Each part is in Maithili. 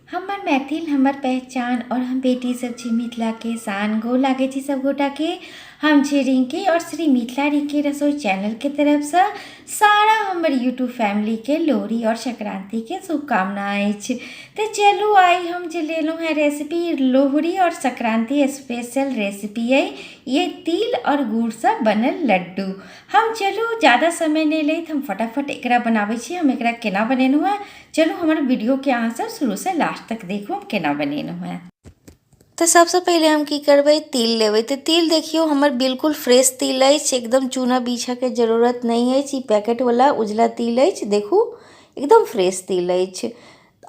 हमर मैथिल हमर पहचान और हम बेटी सब छी मिथिला के शान। गोर लागै छी सब गोटा के। हम छी रिंकी और श्री मिथिला रिंकी रसोई चैनल के तरफ से सारा हमर यूट्यूब फैमिली के लोहड़ी और संक्रांति के शुभकामना अछि। तो चलू आइ हम जे लेलहुँ हेँ रेसिपी लोहड़ी और संक्रांति स्पेशल रेसिपी अइ, ये तिल और गुड़सँ बनल लड्डू। हम चलू ज़्यादा समय नहि लैत हम फटाफट एकरा बनाबै छी। हम एकरा केना बनेलहुँ हेँ, चलू हमर वीडियोके अहाँ सब शुरूसँ लास्ट तक देखू हम केना बनेलहुँ हेँ। तऽ सबसँ पहिले हम की करबै, तिल लेबै। तऽ तिल देखियौ हमर बिल्कुल फ्रेश तिल अछि, एकदम चूना बीछऽके जरूरत नहि अछि। ई पैकेटवला उजला तिल अछि, देखू एकदम फ्रेश तिल अछि।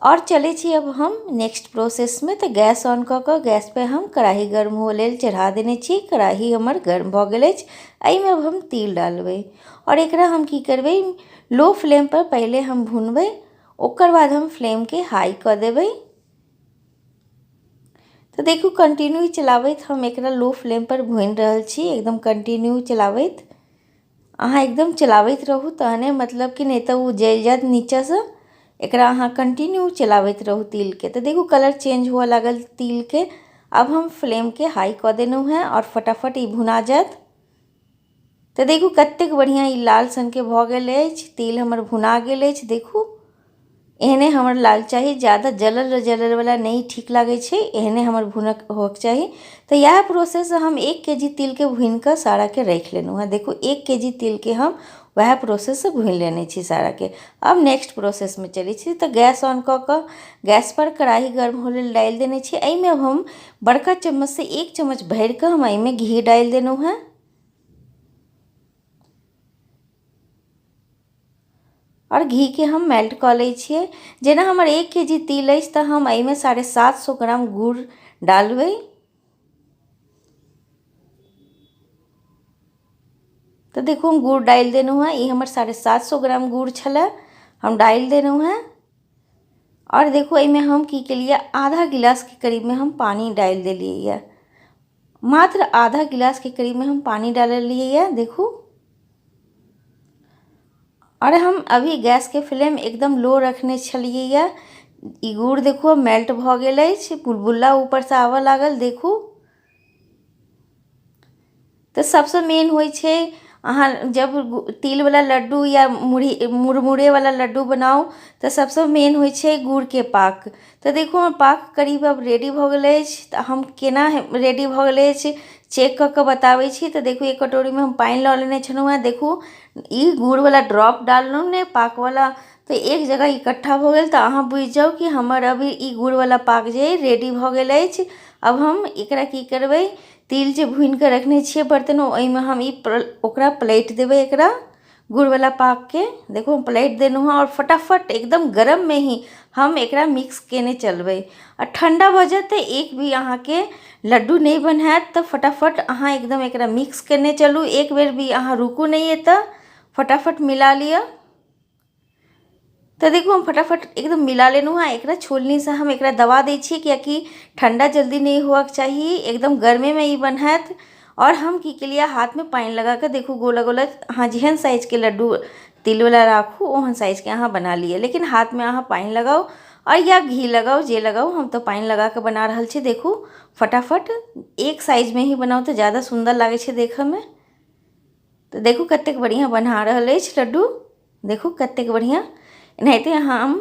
आओर चलै छी अब हम नेक्स्ट प्रोसेसमे। तऽ गैस ऑन कऽ कऽ गैसपर हम कढ़ाही गर्म हुअ लेल चढ़ा देने छी। कढ़ाही हमर गर्म भऽ गेल अछि, एहिमे अब हम तिल डालबै आओर एकरा हम की करबै, लो फ्लेमपर पहिले हम भुनबै, ओकर बाद हम फ्लेमके हाई कऽ देबै। तऽ देखू कंटिन्यू चलाबैत हम एकरा लो फ्लेमपर भुनि रहल छी, एकदम कंटिन्यू चलाबैत। अहाँ एकदम चलाबैत रहू तहने मतलब कि नहि तऽ ओ जलि जायत नीचाँसँ। एकरा अहाँ कंटिन्यू चलाबैत रहू तिलके। तऽ देखू कलर चेंज हुअ लागल तिलके। आब हम फ्लेमके हाई कऽ देलहुँ हेँ आओर फटाफट ई भुना जायत। तऽ देखू कतेक बढ़िआँ ई लाल सनके भऽ गेल अछि, तिल हमर भुना गेल अछि। देखू एहने हमर लाल चाही, ज्यादा जलल जललवला नहि ठीक लागै छै, एहने हमर भुनक होअके चाही। तऽ इएह प्रोसेस हम 1 के जी तिलके भुनिकऽ साराके राखि लेलहुँ हेँ। देखू 1 के जी तिलके हम वएह प्रोसेससँ भुनि लेने छी साराके। आब नेक्स्ट प्रोसेसमे चलै छी। तऽ गैस ऑन कऽ कऽ गैसपर कढ़ाही गर्म होइ लेल डालि देने छी। एहिमे हम बड़का चम्मचसँ 1 चम्मच भरिकऽ हम एहिमे घी डालि देलहुँ हेँ। आओर घीके हम मेल्ट कऽ लै छियै। जेना हमर 1 के जी तिल अछि तऽ हम एहिमे 750 ग्राम गुड़ डालबै। तऽ देखू हम गुड़ डालि देलहुँ हेँ। ई हमर 750 ग्राम गुड़ छलै, हम डालि देलहुँ हेँ। आओर देखू एहिमे हम की केलियै, आधा गिलासके करीबमे हम पानि डालि देलियै यऽ। मात्र आधा गिलासके करीबमे हम पानि डाललियै यऽ देखू। आओर हम अभी गैसके फ्लेम एकदम लो रखने छलियै यऽ। ई गुड़ देखू मेल्ट भऽ गेल अछि, बुलबुला ऊपरसँ आबऽ लागल देखू। तऽ सबसँ मेन होइ छै अहाँ जब तिलवला लड्डू या मुरही मुरमुरेवला लड्डू बनाउ तऽ सबसँ मेन होइ छै गुड़के पाक। तऽ देखू हमर पाक करीब आब रेडी भऽ गेल अछि। तऽ हम केना रेडी भऽ गेल अछि चेक कऽ कऽ बताबै छी। तऽ देखू एक कटोरीमे हम पानि लऽ लेने छलहुँ हेँ। देखू ई गुड़वला ड्रॉप डाललहुँ ने पाकवला, तऽ एक जगह इकट्ठा भऽ गेल। तऽ अहाँ बुझि जाउ कि हमर अभी ई गुड़वला पाक जे अइ रेडी भऽ गेल अछि। आब हम एकरा की करबै, तिल जे भुनिकऽ रखने छियै बर्तनमे ओहिमे हम ई ओकरा पलटि देबै एकरा गुड़वला पाकके। देखू हम पलटि देलहुँ हँ आओर फटाफट एकदम गरममे ही हम एकरा मिक्स कयने चलबै। आ ठण्डा भऽ जायत तऽ एक भी अहाँके लड्डू नहि बन्हायत। तऽ फटाफट अहाँ एकदम एकरा मिक्स कयने चलू, एक बेर भी अहाँ रुकू नहि एतऽ, फटाफट मिला लिअ। तऽ देखू हम फटाफट एकदम मिला लेलहुँ हँ। एकरा छोलनीसँ हम एकरा दबा दै छियै किएकि ठण्डा जल्दी नहि होअके चाही, एकदम गर्मेमे ई बन्हायत। आओर हम की केलियै, हाथमे पानि लगा कऽ देखू गोला गोला अहाँ जेहन साइजके लड्डू तिलवला राखू ओहन साइजके अहाँ बना लिअ, लेकिन हाथमे अहाँ पानि लगाउ आओर या घी लगाउ, जे लगाउ। हम तऽ पानि लगा कऽ बना रहल छी। देखू फटाफट एक साइजमे ही बनाउ तऽ ज्यादा सुन्दर लागै छै देखऽमे। तऽ देखू कतेक बढ़िआँ बना रहल अछि लड्डू, देखू कतेक बढ़िआँ। एनाहिते हम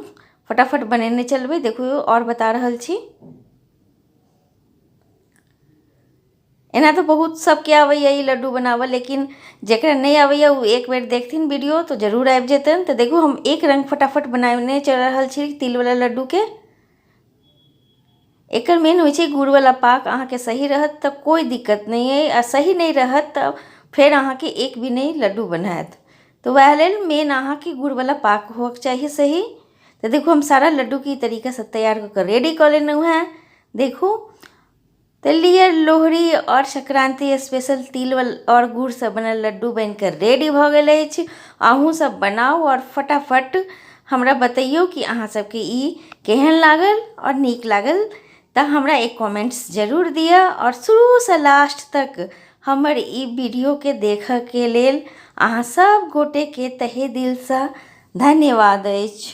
फटाफट बनेने चलबै। देखू आओर बता रहल छी। एना तऽ बहुत सबके आबैए ई लड्डू बनाबऽ, लेकिन जकरा नहि आबैए ओ एक बेर देखथिन वीडियो तऽ जरूर आबि जेतनि। तऽ देखू हम एक रङ्ग फटाफट बनेने चलि रहल छी तिलवला लड्डूके। एकर मेन होइ छै गुड़वला पाक अहाँके सही रहत तऽ कोइ दिक्कत नहि अइ, आ सही नहि रहत तऽ फेर अहाँके एक भी नहि लड्डू बनायत। तऽ वएह लेल मेन अहाँके गुड़वला पाक होअके चाही सही। तऽ देखू हम सारा लड्डूके ई तरीकासँ तैयार कऽ कऽ रेडी कऽ लेलहुँ हेँ। देखू तऽ लिअ लोहड़ी आओर संक्रान्ति स्पेशल तिल आओर गुड़सँ बनल लड्डू बनिकऽ रेडी भऽ गेल अछि। अहूँ सब बनाउ आओर फटाफट हमरा बतैयौ कि अहाँ सबके ई केहन लागल आओर नीक लागल तऽ हमरा एक कमेंट्स जरूर दिअ। आओर शुरूसँ लास्ट तक हमर ई वीडियोके देखऽके लेल अहाँ सब गोटेके तहे दिलसँ धन्यवाद अछि।